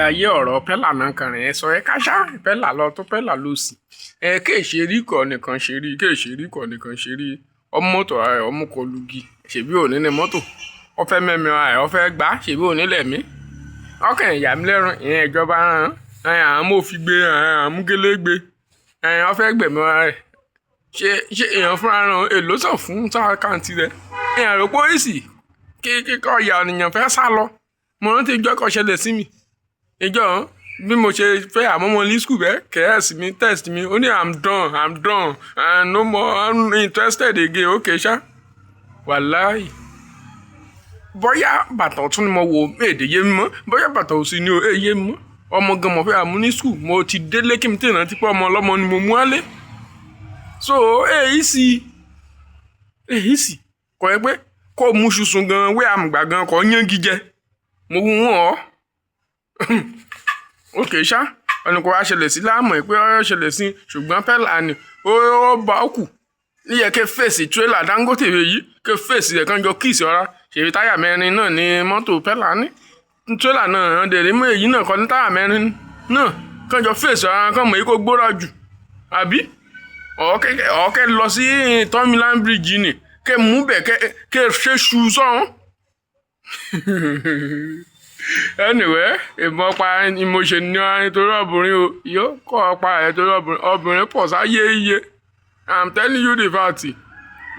Ayé ọ̀rọ̀ pẹ́là náà kàn rìn sọ ẹ káṣá pẹ́là lọ tó pẹ́là lọ sí. Ẹ kéèṣe rí kọ̀ nìkan ṣe rí, kéèṣe rí kọ̀ nìkan ṣe rí. Ọmọ mọ́tò ara rẹ̀ ọmú kọ lugi, ṣèbí òní ní mọ́tò. Ó fẹ́ mẹ́mi ara rẹ̀, ó fẹ́ gbá, ṣèbí òní lẹ̀mí. Ọkàn ìyá mi lẹ́rùn, ìyẹn ìjọba rán, ẹ̀ à ń mú òfin gbé, ẹ̀ à ń mú gélé gbé. Ẹ̀ ó fẹ́ gbẹ̀mí ara rẹ̀. Ṣé èèyàn fúnra rẹ̀ èló sàn fún sákàǹtì rẹ̀? Èèyàn rò pé ó easy kí kíkọ́ ìyá ènìyàn fẹ́ sálọ. Mo rántí ìjọ kan ṣẹlẹ̀ sí mi. Ìjọ bí mo ṣe fẹ́ àmọ́mọ́ ní school bẹ́ẹ̀ kẹ́ẹ̀sì mi test mi ó ní, "I'm done, I'm done and no more, I'm interested again." Okay ṣá. Wàláì. Bóyá bàtà ọ̀tún ni mo wò èdè yé mi mọ́, bóyá bàtà òsì ni o èyé yé mi mọ́. Ọmọ gan mo fẹ́ àmú ní school, mo ti délé kí n tèèyàn rántí pé ọmọ ọlọ́mọ ni mo mú wálé. So èyí sì, èyí sì kò yẹ pé kó mú ṣuṣun gan wé àmùgbà gan kò yán gíjẹ. Mo wú wọn ọ́. Okay ṣá, ọ̀nà kò wá ṣẹlẹ̀ sí láàmú ẹ̀ pé ó ṣẹlẹ̀ sí, ṣùgbọ́n pẹ́lá ni ó bá ó kù. Níyẹ kí fèsì tírélà Dangote yìí kí fèsì rẹ̀ kan jọ kíìsì ọ̀rá. Ṣèbí táyà mẹ́rin náà ni mọ́tò pẹ́lá ní. Tírélà náà dèrè mú èyí náà kọ́ ní táyà mẹ́rin náà kan jọ fèsì ọ̀rá kan mọ̀ èyí kó gbóra jù. Àbí? Ọ̀kẹ́ lọ sí Third Bridge ni kẹ́ mú bẹ̀ kẹ́ ṣe ṣu sọ́hún. Anyway, ìmọ̀ pa ni mo ṣe ní nítorí obìnrin o. Yóò kọ́ ọ pa ẹ̀ torí obìnrin, obìnrin pọ̀ sáyé iye. I'm telling you the fact.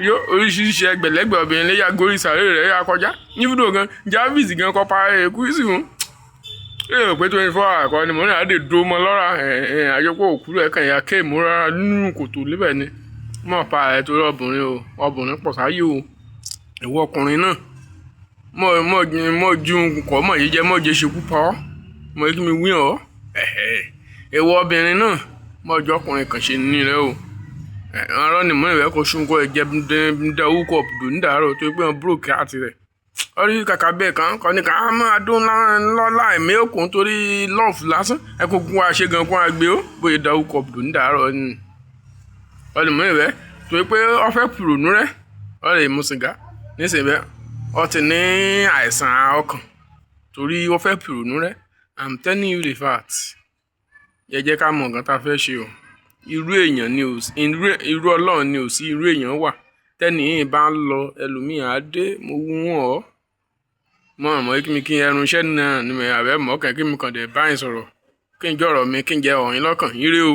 Yóò oríṣiríṣi ẹgbẹ̀lẹ́gbẹ̀ obìnrin lè ya gorí sàárè rẹ̀ ya kọjá. Ní fídíò gan, Jarvis gan kọ́ pa ẹ̀ kú sí fún. Ẹ rò pé 24 hours kọ́ ni mo ní àdé dó mọ́ lọ́ra ẹ̀ àyọkọ́ òkú rẹ̀ kàn ya kéèmù rárá nínú kòtò níbẹ̀ ni. Mọ̀ pa ẹ̀ torí obìnrin o, obìnrin pọ̀ sáyé o. Ìwọ ọkùnrin náà mọ̀ mọ̀ mọ̀ ju kọ́ mọ̀ yìí jẹ́ mọ̀ jẹ́ ṣekú pa ọ́. Mọ̀ kí mi wí ọ́. Ẹ̀hẹ̀. Ìwọ obìnrin náà mọ̀ ọjọ́ ọkùnrin kan ṣe ní rẹ o. Ọ̀rọ̀ ni mọ̀ ìwẹ́ kó ṣun kó ẹ jẹ́ dẹ́ hook up dùn ní dàárọ̀ tó pé wọn broke heart rẹ̀. Ó rí kàkà bẹ́ẹ̀ kan kọ́ ni ká máa dún lọ́la ẹ̀mí òkun torí love lásán. Ẹ kó kún wa ṣe gan kún wa gbé ó bóyá dá hook up dùn ní dàárọ̀ ni. Ọ̀nì mọ̀ ìwẹ́ tó pé ó fẹ́ pùrònú rẹ̀, ó lè mu sìgá nísìnyí bẹ́ẹ̀. Ó ti ní àìsàn ọkàn torí ó fẹ́ pùrònú rẹ̀. I'm telling you the fact. Ẹ jẹ́ ká mọ̀ nǹkan tá a fẹ́ ṣe o. Irú èèyàn ni ò sí, irú Ọlọ́run ni ò sí, irú èèyàn wà. Tẹ́ni yìí bá ń lọ, ẹlòmíì á dé, mo wú wọn ọ́. Mo mọ̀ kí mi kí ẹrun iṣẹ́ náà ni àbẹ́ mọ̀ kàn kí mi kàn dé bá yín sọ̀rọ̀. Kí n jọ̀rọ̀ mi, kí n jẹ ọ̀yìn lọ́kàn. Ire o.